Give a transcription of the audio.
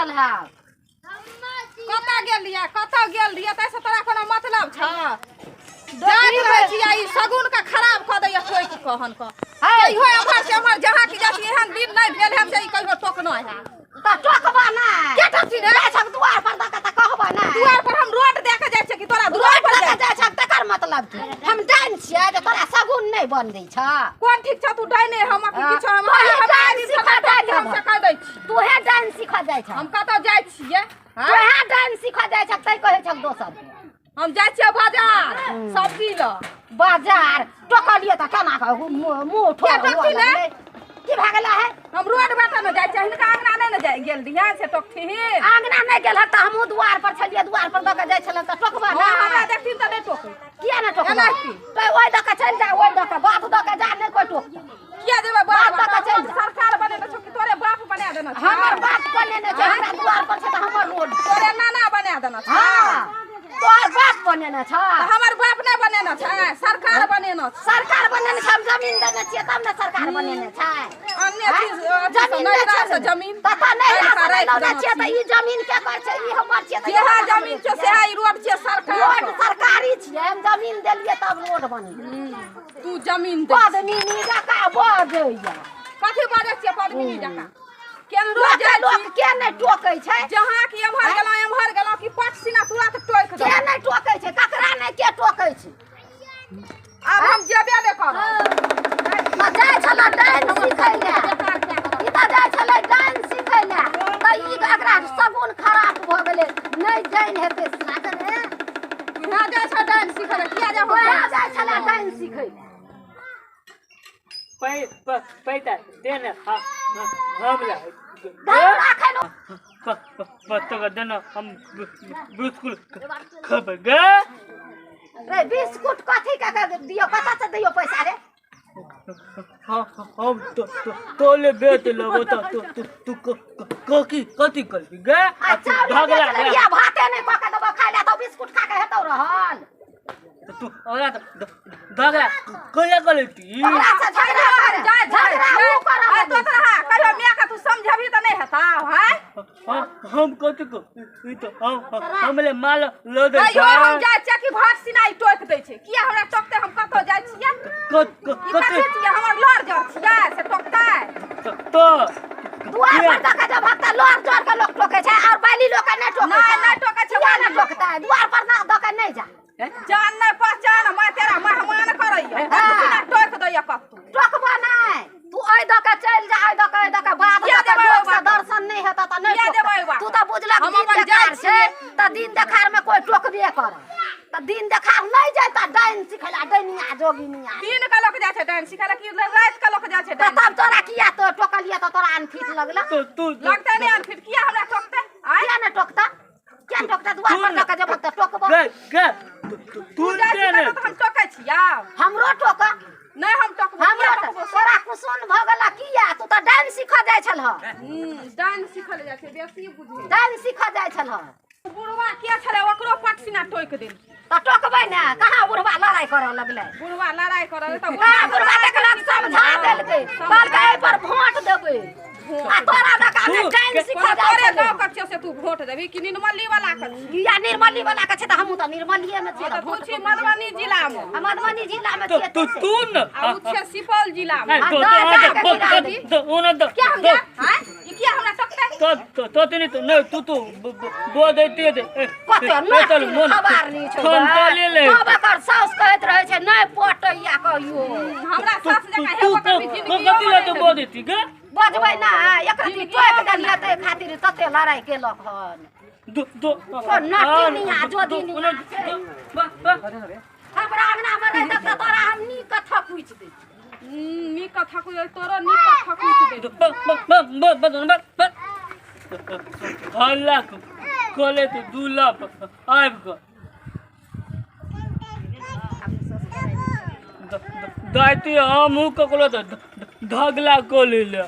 छल है। कतऽ गेल रहियै, कतऽ गेल रहियै, ताहिसँ तोरा कोनो मतलब छ? जाइत रहै छी आ ई शगुन के खराब कऽ दैया टोकि कहन कऽ। कहियो एम्हर से एम्हर जहाँ की जाइ छी, एहन दिन नहि भेल हैत से ई कहियो टोकनो हैत। तऽ टोकबा नहि। के टोकती रे? जाइ छक दुआर पर दऽ कऽ तऽ कहबा नहि। दुआर पर हम रोड दए कऽ जाइ छियै कि तोरा दुआर रोड पर दऽ कऽ जाइ? जाइ छक तकर मतलब की? हम डाइन छियै जे तोरा शगुन नहि बनबै छ? कोन ठीक छ, तू डाइने हम की किछो हम तोहे हमरा डाइन आदमी सिखऽ सब जाइ हम छह। से कहि दै छी। तोहे डाइन सिखऽ जाइ छह। हम कतऽ जाइ छियै? हाँ? तोहे डाइन सिखऽ जाइ छक तै कहै छक दोसर के। हम जाइ छियै बाजार सब्जी लऽ। बाजार टोकलियै तऽ केना कऽ मुँह किया ठोर टोकती हुअ ने? लगलै। की भए गेलै है? हम रोड बाटे ने जाइ छियै, हिनका अंगना नहि ने जाइ गेल रहियै से टोकथिन। आंगना नहि गेल हत तऽ हमहूँ दुआर पर छलियै, दुआर पर दऽ कऽ जाइ छलहुँ तऽ टोकबा हँ, हमरा नहि। देखथिन तऽ नहि टोकै। किया नहि टोकबा? एनाहिते। तऽ ओहि दऽ कऽ चलि जा, ओहि दऽ कऽ बाध दऽ कऽ जा, नहि कोइ टोकतौ। किया जेबै बाध बाध दऽ कऽ बाटे? चलि जा। सरकार बनेने छौ कि तोरे बाप बना देने छौ? हमर बाप बनेने छै, हमरा दुआर पर छै तऽ हमर रोड छै। तोरे नाना बना देने छौ? हँ, तोहर बाप बनेने छ। तऽ हमर बाप नहि बनेने छै, सरकार बनेने छै। सरकार बनेने छै, हम जमीन देने छियै तब ने सरकार बनेने छै। अन्य चीज अथी जमीन सब नहि नैहरा छै से जमीन तऽ तऽ नैहरा आनि कऽ से राखि लौने देने छियै तऽ छी। ई जमीन के कर छै? ई हमर छियै तऽ जेहा हमर जमीन छै छियै। सेहा ई रोड छियै सरकार रोड के। सरकारी छियै, हम जमीन देलियै तब रोड बनेलियै। तू जमीन दे। पद्मिनी जकाँ बजैया। कथी बाजै छियै पद्मिनी जकाँ? केनरो लोक जाइ लोक छी के नहि टोकै छै? जहाँ की एम्हर गेलहुँ एम्हर गेलहुँ कि पट सीना तुरंत टोकि के देलहुँ। नहि टोकै छै? ककरा नहि के टोकै छै? आब हम जेबे नहि करब। तऽ जाइ छलै डाइन सिखै लए, ई तऽ जाइ छलै डाइन सिखै लए तऽ ई एकरा शगुन खराब भऽ गेलै, नहि जानि हेतै सागर रे। इहाँ जाइ छ डाइन सिखै लए? किया जाब हम? वएह जाइ छलै डाइन सिखै लए। पै पैसा दे ने हमरा। धर राखै ने। पत्ता दे ने, हम बिस्कुट खेबै गे। रे, बिस्कुट कथी के के दियौ? कतऽ से दियौ पैसा रे? हम तो तोले बेच लेबो तऽ तू तू तू कथी कथी करबी गे? आ चावल भगला बेच लेलियै, भाते नहि कऽ के देबौ खाय लए तऽ बिस्कुट खा के हेतौ रहल? तू ओकरा झगड़ा कहिया करै छी? ओकरा से झगड़ा कर, जाय झगड़ा ऊ करऽ आइ तो लगै। तोरा कहियो माय के तू समझबही तऽ नहि हेतौ? हैं, हम कथी ई तऽ हम हमले माल लऽ दै। कहियो हम जाइ छियै कि भात सिनाइ टोकि दै छै। किया हमरा टोकतै? हम कतऽ जाइ छियै? ई कथी छियै? हमर लड़ जड़ छियै से टोकतै? तऽ दुआर पर दऽ के जब भगता लोर जोर के लोक टोकै छै और बाली लोक के नहि टोकै नहि, छै। नहि टोकै छै किया बाली नहि लोक। टोकतै? दुआर पर ना दऽ के नहि जा। जान नहि पहचान, माय तेरा मेहमान करैया, सिना टोकि दैया कतौ। टोकबो नहि, तू ओहि दऽ के चलि जा, ओहि दऽ के, ओहि दऽ के बाध किया दऽ के जेबै ओहि लोक से बाध? दर्शन नहि हेतौ तऽ नहि किया जेबै टोकतै। ओहि बाध? तू तऽ बुझलक हम दिन अपन देखार जाइ छै छियै। तऽ दिन देखार मे कोइ टोकबे करत तऽ दिन देखार नहि जेतै डाइन सिखै लए, डाइनिया जोगिनिया। दिन के लोक जाइ छै डाइन सिखै लए कि राति के लोक जाइ छै तऽ डाइन? तब तोरा किया तो टोकलियै तऽ तोरा अनफिट लगल? तो तू लगतै नहि अनफिट? किया हमरा टोकतै? आँय, किया नहि टोकतै? किया नहि टोकतै? दुआर पर दऽ के जेबह तऽ टोकबो। गे गे तू तू जाइ दे छी ने कतौ तऽ हम टोकै छियौ? हमरो टोक। नहि, हम टोकबो? हमरो किया टोक। टोकबो? तोरा कुसुन भऽ गेल किया? तू तऽ डाइन सिखऽ जाइ छलह। डाइन सिखऽ लए जाइ छै, बेसी बुझै। डाइन सिखऽ जाइ छलह। बुढ़वा के छलै, ओकरो पटसिना टोकि देलकै। तऽ टोकबै ने। कहाँ बुढ़वा लड़ाइ करऽ लगलै? बुढ़वा लड़ाइ करऽ तऽ कहाँ बुढ़वा देखलक, समझा देलकै, कहलकै एहि पर वोट देबै आ तोरा दका मे डाइन सिखऽ कोनो जाइ तोरे छलै। गाँव के छियौ से तू वोट देबही कि निर्मली वाला के छी? या निर्मली वाला के छै तऽ हमहूँ तऽ निर्मलिये मे छियै तऽ तऽ तू वोट छी मधुबनी जिला मे। आ मधुबनी जिला मे तो छियै। तू तू न आ उ छियै सुपौल जिला मे। तो जा, जा के गिरा तो ओना तो किया हम जा? आँय, ई किया हमरा टोकतै? तो तो तो तनी तो नहीं, तू तो बो दैते दे। कते नाटी खबारनी छौ फोन बे। तो ले ले। तब एकर साउस कहैत रहै छै नहि पटैया कहियो। हमरा तू सास तू जकाँ तू हेबो तो करबी जिंदगी। कथी ले तो बो देती गे? बजबै ना, एकरा टोकि देलियै ताहि खातिर तते लड़ाइ केलक हन। दो दो नटिनिया जोधिनिया छै। हमरा अंगना मे रहितक तऽ तोरा हम नीक कऽ थकुचि दैतियौ। नीक कथा कुछ तोरो नीक कथा कुछ दे। हल्ला कले तो 2 लाख आबि कऽ दाइती, हमहूँ ककरो तऽ ढगला कऽ ले।